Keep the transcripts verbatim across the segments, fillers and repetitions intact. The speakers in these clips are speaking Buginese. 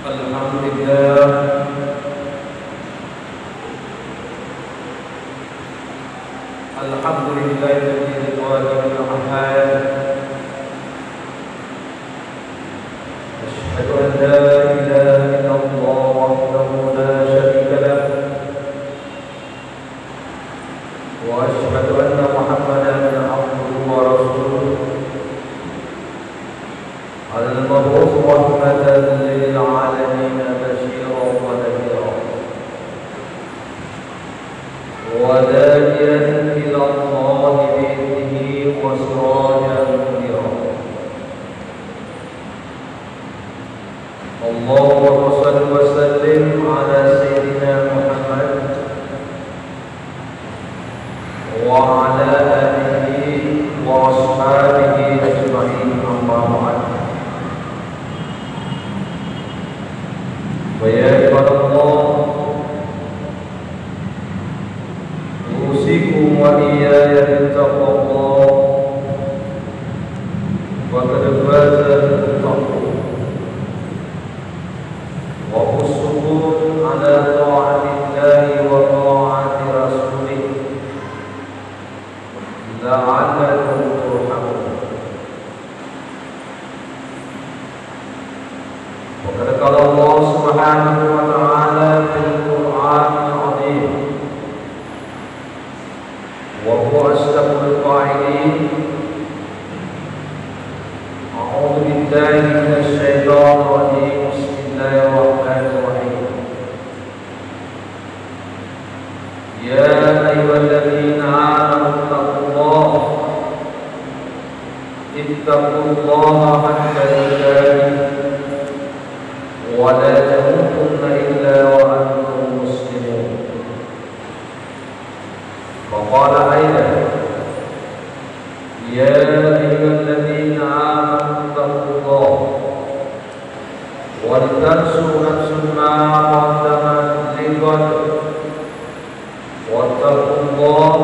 الحمد لله. الحمد لله الذي قال بالأحاد. أشهد أن لا إله إلا الله وحده لا شريك له. وأشهد أن محمدا عبده ورسوله. المبعوث رحمة للعالمين بشيرا ونذيرا. وداعيا إلى الله بإذنه وسراجا منيرا. اللهم صل وسلم على سيدنا محمد وعلى آله وأصحابه أجمعين، أما بعد. فيا عباد الله، أوصيكم وإياي بتقوى الله، فقد فاز المتقون. وحثكم على طاعة الله وطاعة رسوله لعلكم ترحمون. وقد قال الله سبحانه وتعالى في القرآن العظيم، وهو أصدق القائلين: أعوذ بالله من الشيطان الرجيم. بسم الله الرحمن الرحيم. يا أيها الذين آمنوا اتقوا الله، اتقوا الله حق تقاته ولا تموتن إلا وأنتم مسلمون. وقال أيضا: يا أيها الذين آمنوا اتقوا الله ولتنظر نفس ما قدمت لغد واتقوا الله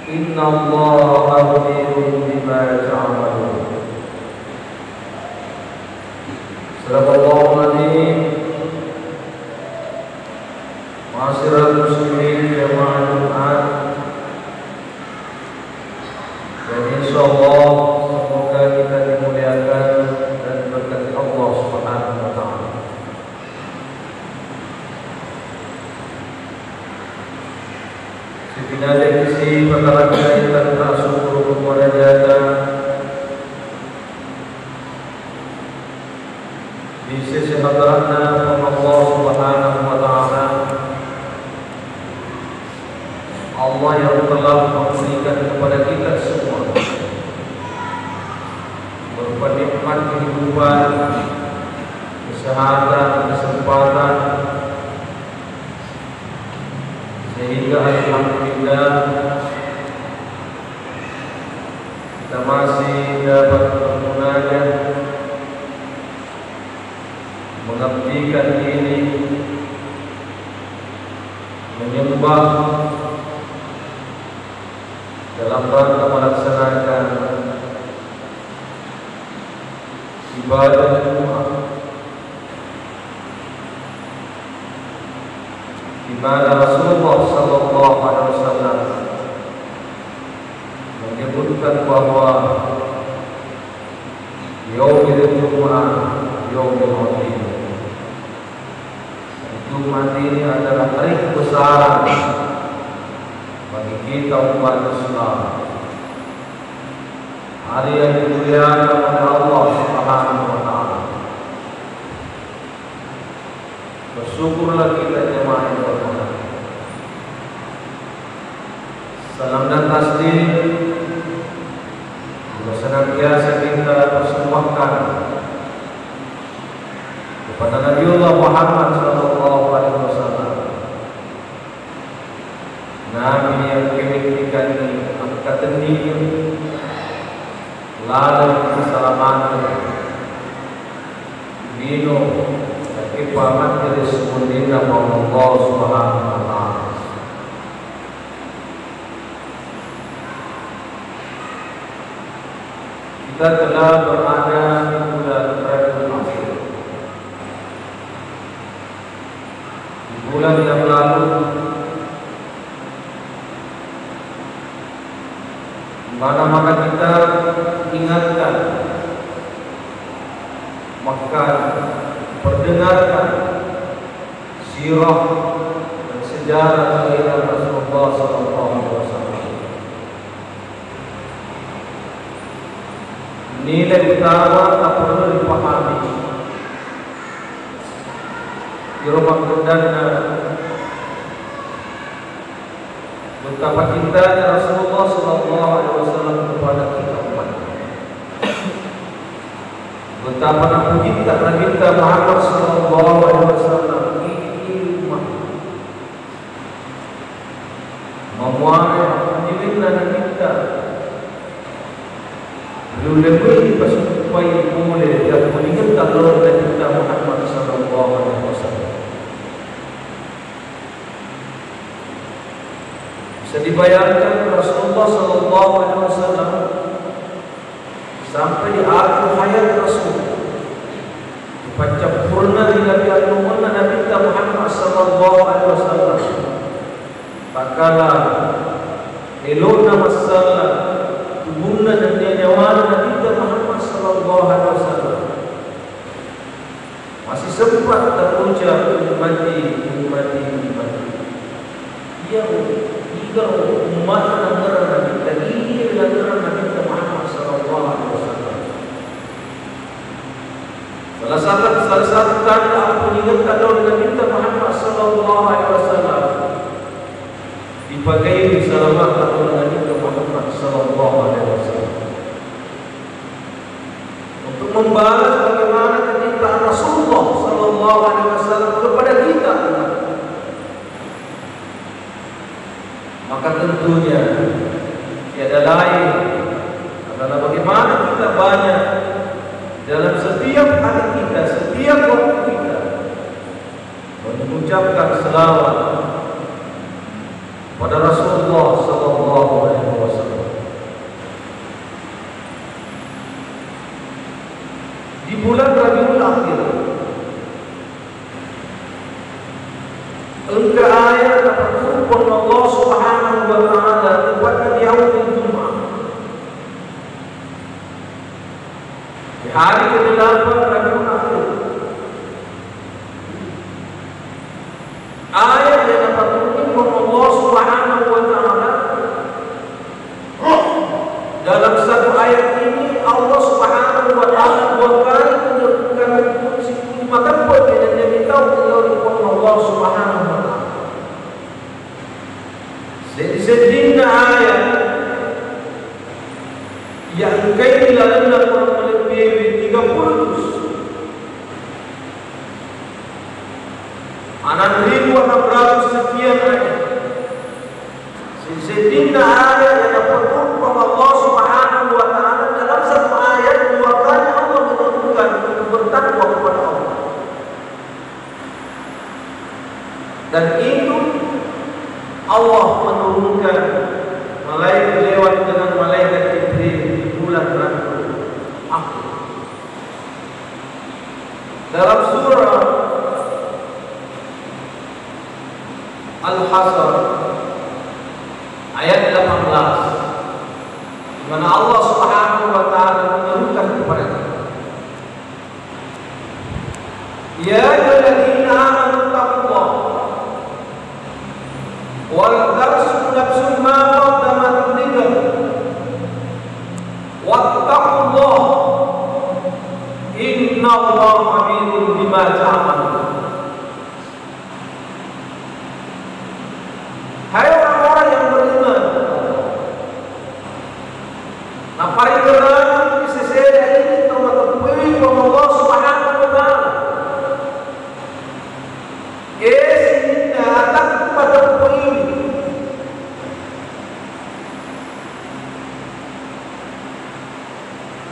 إن الله خبير بما تعملون. صدق الله العظيم. Ma'asyiral muslimin, jamaah Jumat, dan insya Allah semoga kita dimuliakan dan diberkati Allah Subhanahu wa Ta'ala. Sitinadekisi patarakkai tanra syukur kepada Jata di sisi hadaratna Allah Subhanahu wa Ta'ala. Allah yang telah memberikan kepada kita semua berupa nikmat kehidupan, kesehatan, kesempatan, sehingga alhamdulillah kita masih dapat bermunajat, mengabdikan diri, menyembah dalam rangka melaksanakan ibadah Jumat, di mana Rasulullah sallallahu alaihi wasallam menyebutkan bahwa yaumul Jum'ah yaumul azim. Jumat ini adalah hari kebesaran bagi kita umat Islam. Hari yang dimuliakan oleh Allah Subhanahu wa Taala. Bersyukurlah kita jemaah yang berbahagia. Salam dan taslim juga senantiasa kita persembahkan kepada Nabiullah Muhammad sallallahu alaihi wasallam. Nabi yang kemikirkan angkatenni laleng keselamatan. Lino, tapi paman dari semuanya Allah Subhanahu wa Ta'ala. Kita telah berada di bulan Rabiul Akhir. Bulan yang lalu, mana-mana kita ingatkan, maka perdengarkan sirah dan sejarah kelahiran Rasulullah sallallahu alaihi wasallam. Nilai utama tak perlu dipahami. Iro makkedanna betapa cintanya Rasulullah sallallahu alaihi wasallam kepada kita umatnya. Betapa napujitta Nabitta Muhammad sallallahu alaihi wasallam, ini umat. Mamuare appujilinna Nabitta. Riullewui pasuppai pole yakkuningetta lao Nabitta Muhammad sallallahu alaihi wasallam. Bisa dibayangkan Rasulullah sallallahu alaihi wasallam sampai di akhir hayat Rasul, dipaccappurna ri Nabi annuwanna Nabitta Muhammad sallallahu alaihi wasallam. Takkala elo'na massalla tubunna nennia nyawana Nabitta Muhammad sallallahu alaihi wasallam, masih sempat terucap, "Ummati, ummati, ummati." Iya, iga ummatna nangngerang Nabitta, iya nangngerang Nabitta Muhammad sallallahu alaihi wasallam. Salah satu, salah satu tanda appuningetta lao Nabitta Muhammad sallallahu alaihi wasallam, dipakaiwi salamatta lao Nabitta Muhammad sallallahu alaihi wasallam. Untuk membalas bagaimana kecintaan Rasulullah sallallahu alaihi wasallam kepada kita. Maka tentunya tiada lain adalah bagaimana kita banyak dalam setiap hari kita, setiap waktu kita mengucapkan selawat pada Rasulullah sallallahu alaihi wasallam. Di bulan Rabiul Akhir, engka ayat napaturung Allah Subhanahu wa Ta'ala, tepatna di yaumul Jum'ah. Di hari kedelapan Rabiul Akhir. Ayat yang napaturunkan Allah Subhanahu wa Ta'ala, dalam satu ayat ini, Allah Subhanahu wa Ta'ala dua kali menyebutkan puji, puji matempe dengan yang ditahu oleh Allah Subhanahu wa Ta'ala. Seddi-seddinna ayat yang engkai ilalenna kurang lebih tiga puluh juz. Enam ribu enam ratus sekian ayat. Seddi-seddinna ayat yang diperturutkan Allah Subhanahu wa Ta'ala, dalam satu ayat dua kali Allah menyebutkan untuk bertakwa kepada Allah. Dan itu Allah menurunkan malaikat lewat dengan malaikat Jibril di bulan Rabiul Akhir. Dalam surah Al-Hasr ayat delapan belas, di mana Allah Subhanahu wa Ta'ala menyerukan kepada kita, "Ya ayyuhalladzina amanu taqullaha wal tanzur nafsun ma qaddamat lighad wattaqullaha innallaha khabirun bima ta'malun." Hai orang-orang yang beriman, naparingerrang sesena ini tau mateppewi Puang Allah Subhanahu wa Ta'ala. Eh, sininna atakku mateppewi.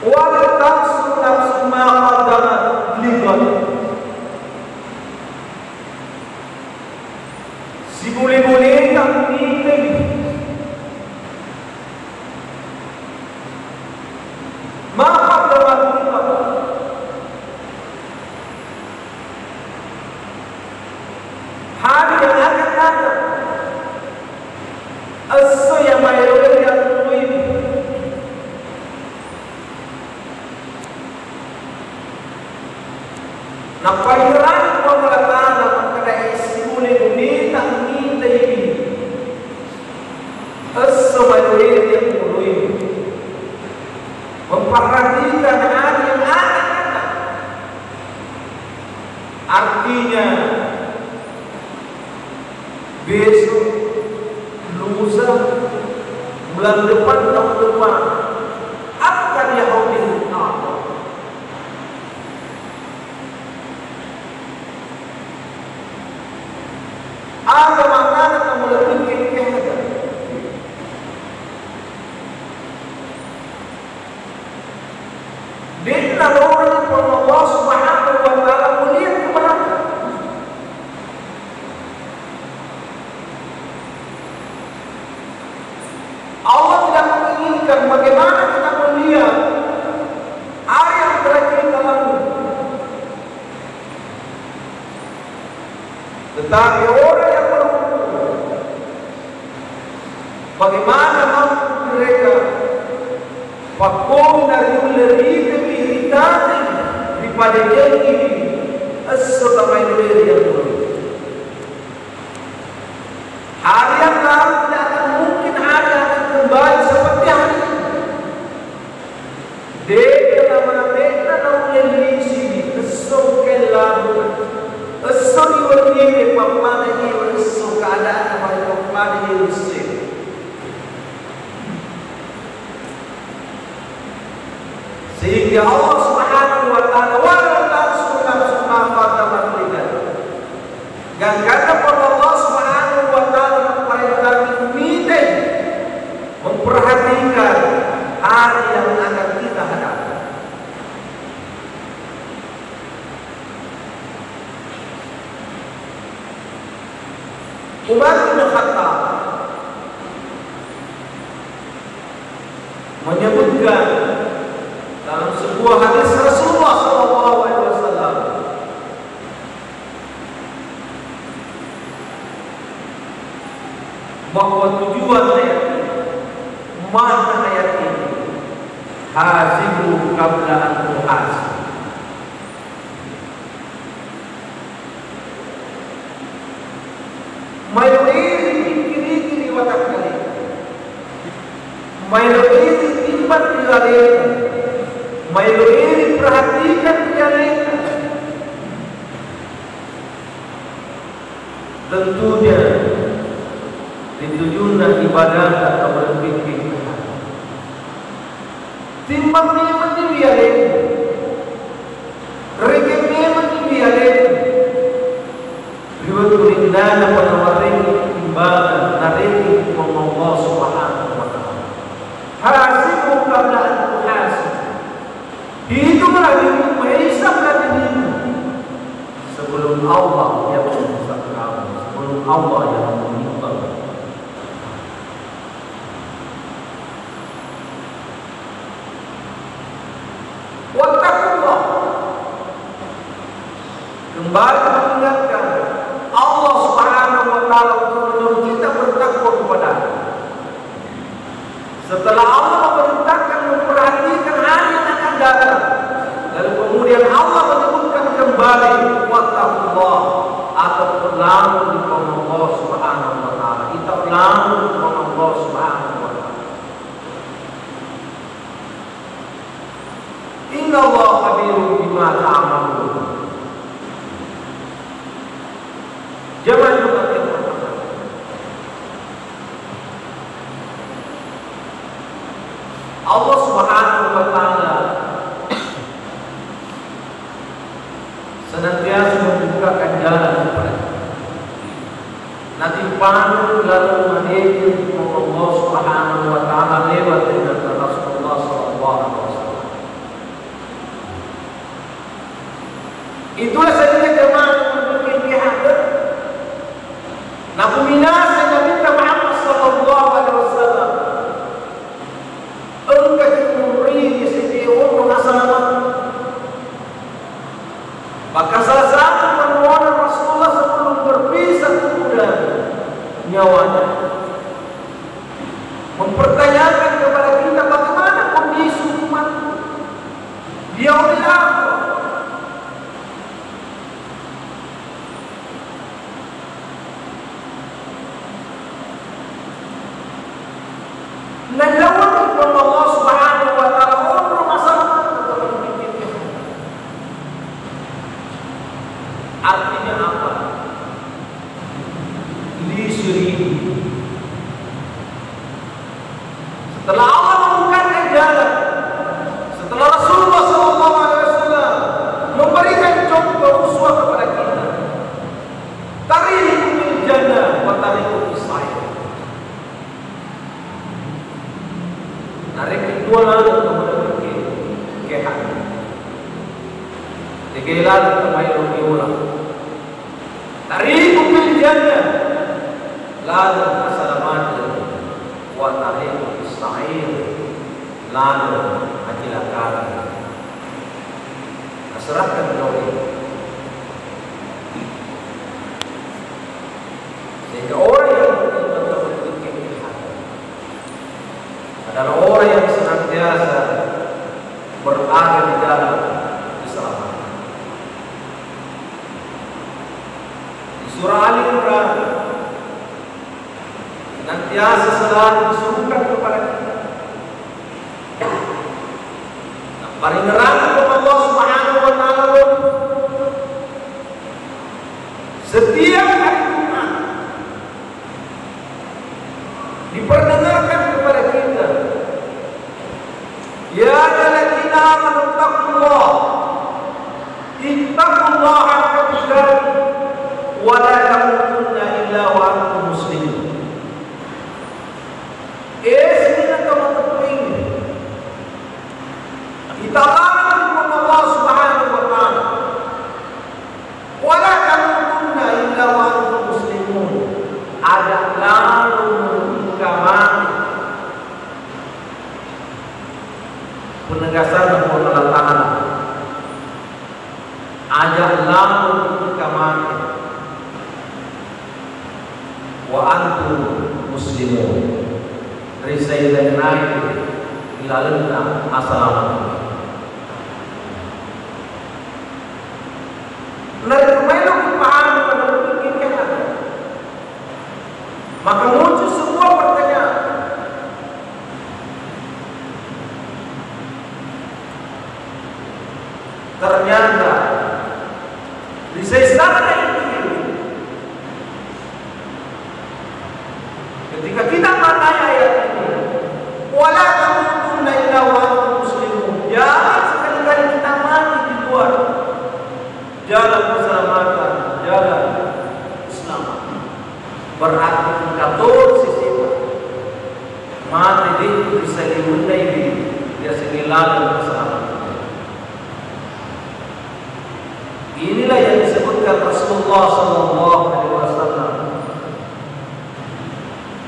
Wal tanzur nafsun ma qaddamat lighad. Sibuli-bulita mitai ma qaddamat lighad. De'na loreng Puang Allah Subhanahu wa Ta'ala mulia kepada kita. Allah tidak menginginkan bagaimana kita melihat hari yang telah kita lalui. Tetapi orang yang beruntung, bagaimana mampu mereka pakkomi nariulle ritemi, ritati, ripadecengi esso tamaeloe ri yang beruntung. Hari yang lalu tidak akan mungkin hari akan kembali seperti hari ini. De'na namate'na naulle lisi esso engkae labu, esso ri wennie pappada iwa esso keadaanna male pappada iwa esso. Sehingga Allah Subhanahu wa Ta'ala wala langsung-langsung mappada merdeka. Gangkanna Puang Allah Subhanahu wa Ta'ala mapparentang mitai, memperhatikan hari yang akan kita hadapi. Umar bin Khattab menyebutkan dalam sebuah hadis Rasulullah sallallahu alaihi wasallam bahwa tujuan ayat ini, makna ayat ini, "Hasibu qabla an tuhasib." Maelo iri pikkiriki ri watakkaleta. Maelo iri timbang ri aleta. Maelo iri perhatikan ri aleta. Tentunya ritujunna ibadata tau lebbikke. Timbang memang ni ri aleta. Rekeng memang ni ri aleta. Ri wettu rinnana panawarreki timbangan narekeng Puang Allah Subhanahu wa Ta'ala. Hasibu qabla an tuhasib. Hitunglah dirimu, hisablah dirimu sebelum Allah yang menghisab kamu, sebelum Allah yang menimbang. Wattaqullah. Kembali mengingatkan Allah Subhanahu wa Ta'ala untuk menyuruh kita bertakwa kepada-Nya. Setelah Allah memerintahkan memperhatikan hari yang akan datang, lalu kemudian Allah menyebutkan kembali, "Wattaqullah," atau ulangi Allah Subhanahu wa Ta'ala. Kita ulangi Allah Subhanahu wa Ta'ala. Innallaha khabirun bima ta'malun. Jamaah Jumat yang berbahagia. Allah Subhanahu wa Ta'ala senantiasa membukakan jalan kepada kita. Natimpanu lalu madeceng Puang Allah Subhanahu wa Ta'ala lewat dengan Rasulullah sallallahu alaihi wasallam. Itulah sehingga jamaah berpikir ke hati. Napuminasa Nabi Muhammad sallallahu alaihi wasallam. Engka cummurini siti onrong asalamat. Maka salah satu permohonan Rasulullah sebelum berpisah kepada nyawanya, mempertanyakan kepada kita bagaimana kondisi umat di yaumil akhir. Nallawang Allah Subhanahu wa Ta'ala onrong asalamat. Artinya apa? Lisu ri. Setelah Allah membukakan jalan, setelah Rasulullah sallallahu alaihi wasallam memberikan contoh uswah kepada kita, tariqu bil jannah wa tariqu bis sa'ir. Narekko dua laleng kemudian ke, ke hati. De'gae ladang tamaelo yola. Tariku fil jannah, ladang asalamateng, wa tariku fis sa'ir, ladang acilakang. Aserahkan doe. Sehingga orang yang beriman dapat tingkat adalah orang yang senantiasa berada di dalam keselamatan. Di surah Ali Imran, senantiasa selalu disuruhkan kepada kita. Nah, paringerang Allah Subhanahu wa Ta'ala, setiap hari Jumat diperdengarkan kepada kita, "Ya ayyuhalladzina amanu taqullaha, ittaqullaha haqqa tuqatih, wa la tamutunna illa wa antum muslimun." Eh, sininna tau matettoingnge, itaati Allah Subhanahu wa Ta'ala. Wala tamutunna illa wa antum muslimun. Aja lalo engka mate. Penegasanna Puang Allah Ta'ala. Aja lalo engka mate. Wa antum muslimun. Ri sailenna ri lalenna asalamateng. Narekko maelo ipahami pada tingkat, maka muncul sebuah pertanyaan. Ternyata di sesana itu, ketika kita maknai ayat ini, "Wala tamutunna illa wa antum muslimun." Jangan sekali-kali kita mati di luar jalan keselamatan, jalan Islam. Berarti engka to sisita mate de' risaliwennai ri, ri asengnge laleng keselamatan. Inilah yang disebutkan Rasulullah sallallahu alaihi wasallam,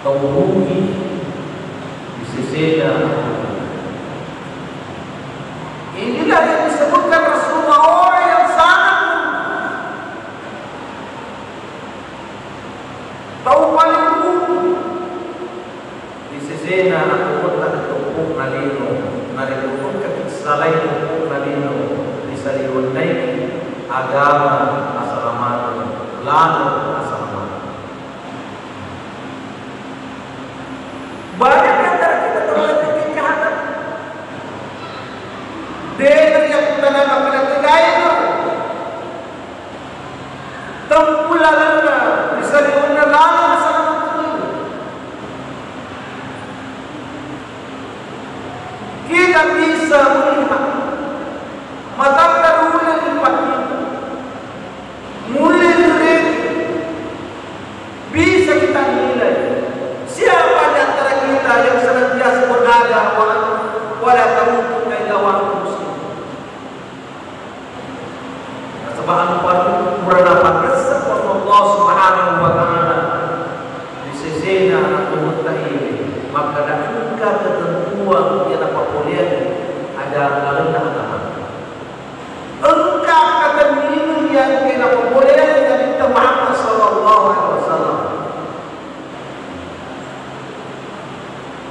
tau rugi di sesena. Inilah yang disebutkan Rasulullah, orang yang sangat rugi. Tau paling rugi di sesena akko tette' teppu'na lino, narekko engkaki salai teppu'na lino, risaliwennaiki agama asalamateng, ladang asalamateng. Banyak di antara kita telah berpikir jahat. Dengan yang kita namakan tidak itu. Tempuh lalenna, risaliwenna laleng asalamateng. Kita bisa melihat, matatta nulle ri pakkita, nulle ri reki. Bisa kita nilai siapa di antara kita yang senantiasa berada wa, wala tamutunna illa wa antum muslimun. Nasaba anu patu pura napakessa Allah Subhanahu wa Ta'ala di sesena ummatta ini, makkeda engka ketentuan yang napapoleang aja lalenna agama. Engka ketentuan yang napapoleang Nabitta Muhammad sallallahu alaihi wasallam.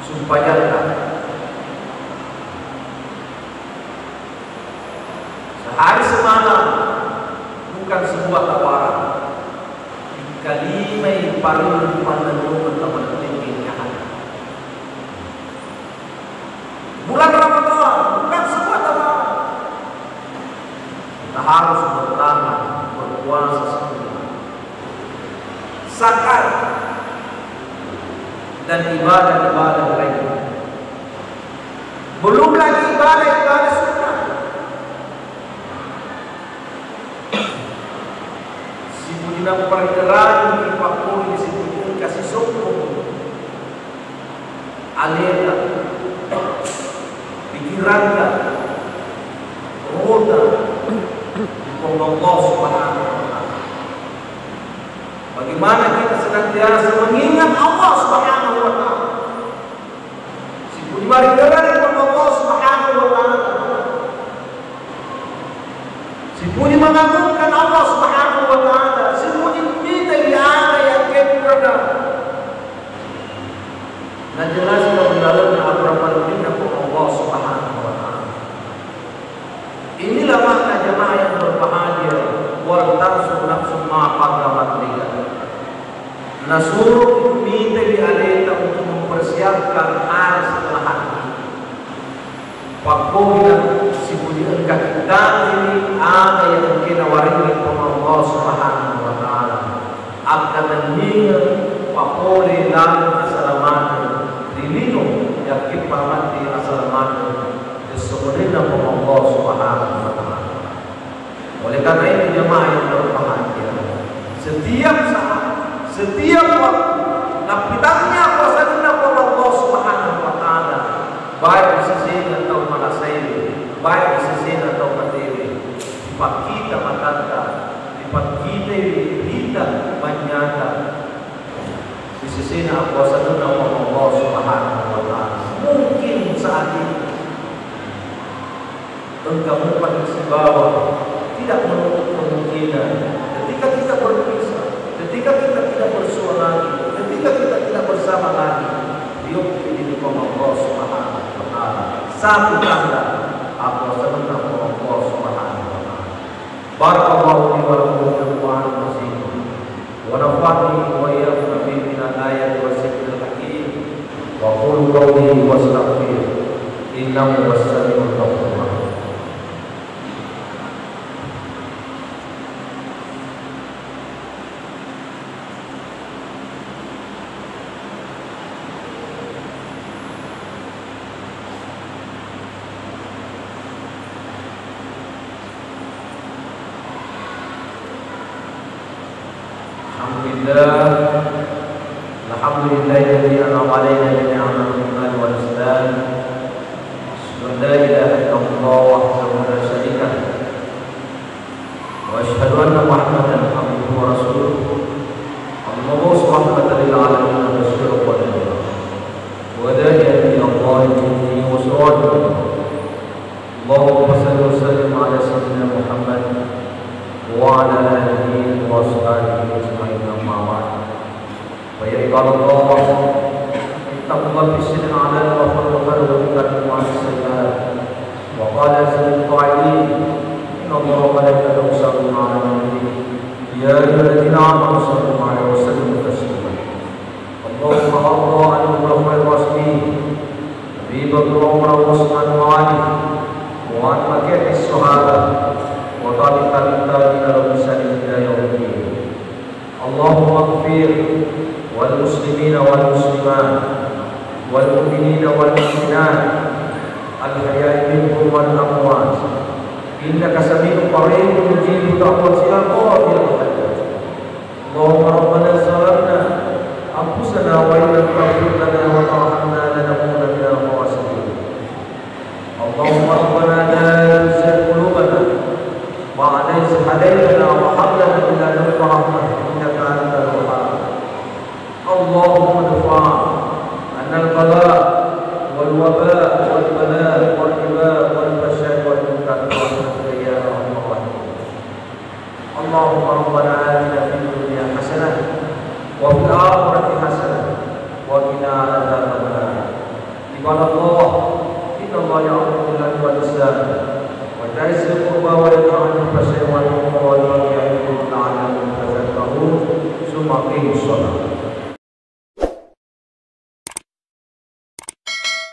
Sumpajang sehari semalam bukan sebuah tawaran. Kalimai parellu pannennungeng tau madeppengngé jahat. Bulan Ramadan bukan sebuah tawaran. Kita harus bertahan, berpuasa sempurna. Zakat dan ibadah-ibadah lain. Belum lagi ibadah-ibadah sunnah. Sipuji nappa riarangi ripakkoi, sipuji engka sisombong aleta, pikiranna, rota, Allah Subhanahu wa Ta'ala. Bagaimana kita senantiasa mengingat Allah Subhanahu wa Ta'ala? Sipuji maringerang ri Allah Subhanahu wa Ta'ala. Sipuji mengagungkan Allah Subhanahu wa Ta'ala. Sipuji mita di aga yang kepurana. Najelaskan di dalamnya apa-apa lebihnya Allah Subhanahu wa Ta'ala. Inilah makna jamaah yang berbahagia, wal tansur nafsum ma qaddamat lighad. Nasuruh mita di aleta untuk mempersiapkan hari setelah hari. Pakkogi na sipuji engka kita ini ada yang kena waringi Allah Subhanahu wa Ta'ala. Akkatenningeng papole laleng asalamateng ri lino yakkippa matti asalamateng ri esso mulenna Puang Allah Subhanahu wa Ta'ala. Oleh karena itu jamaah yang berbahagia, setiap saat, setiap waktu, nappitangnya kuasanna Puang Allah Subhanahu wa Ta'ala, baik di sesena tau manasaiwi, baik di sesena tau matewe, dipakkita matatta, dipakkita rita manyata, di sesena akuasanna Allah Subhanahu wa Ta'ala. Mungkin saat itu engka mupa sibawa tidak menutup kemungkinan ketika kita berpisah, ketika kita tidak bersua lagi, ketika kita tidak bersama lagi, yuk ini Allah Subhanahu wa Ta'ala. Satu tanda akuasanna Allah Subhanahu wa Ta'ala. بارك الله لي ولكم في القرآن العظيم، ونفعني وإياكم بما فيه من الآيات والذكر الحكيم. وأقول قولي وأستغفره، إنه هو السميع الغفور الرحيم. الحمد لله. الحمد لله الذي أنعم علينا بنعمة الإيمان والإسلام. أشهد أن لا إله إلا الله وحده لا شريك له. وأشهد أن محمدا عبده ورسوله، المبعوث رحمة للعالمين بشيرا ونذيرا، وداعيا إلى الله بإذنه وسراجا منيرا. اللهم صل وسلم على سيدنا محمد وعلى آله وأصحابه أجمعين، أما بعد. فيا عباد الله، اتقوا الله في السر والعلن وافعلوا الخير واجتنبوا السيئات. وقال أحسن القائلين: إن الله وملائكته يصلون على النبي، يا أيها الذين آمنوا صلوا عليه وسلموا تسليما. اللهم ارض عن الخلفاء الراشدين أبي بكر وعمر وعثمان وعلي، وعن بقية الصحابة وتابع التابعين لهم بإحسان إلى يوم الدين. اللهم اغفر والمسلمين والمسلمات والمؤمنين والمؤمنات الأحياء منهم والأموات إنك سميع قريب مجيب دعوة يا قاضي الحاجات. اللهم ربنا ظلمنا أنفسنا وإن لم تغفر لنا وترحمنا لنكونن من الخاسرين. اللهم ربنا لا تزغ قلوبنا بعد إذ هديتنا وهب لنا من لدنك رحمة إنك أنت الوهاب. اللهم ادفع عنا البلاء والوباء والبلاء والربا والفحشاء والمنكر والبغي يا أرحم الراحمين. اللهم ربنا آتنا في الدنيا حسنة وفي الآخرة حسنة وقنا عذاب النار. عباد الله، إن الله يأمر بالعدل والإحسان وإيتاء ذي القربى وينهى عن الفحشاء والمنكر والبغي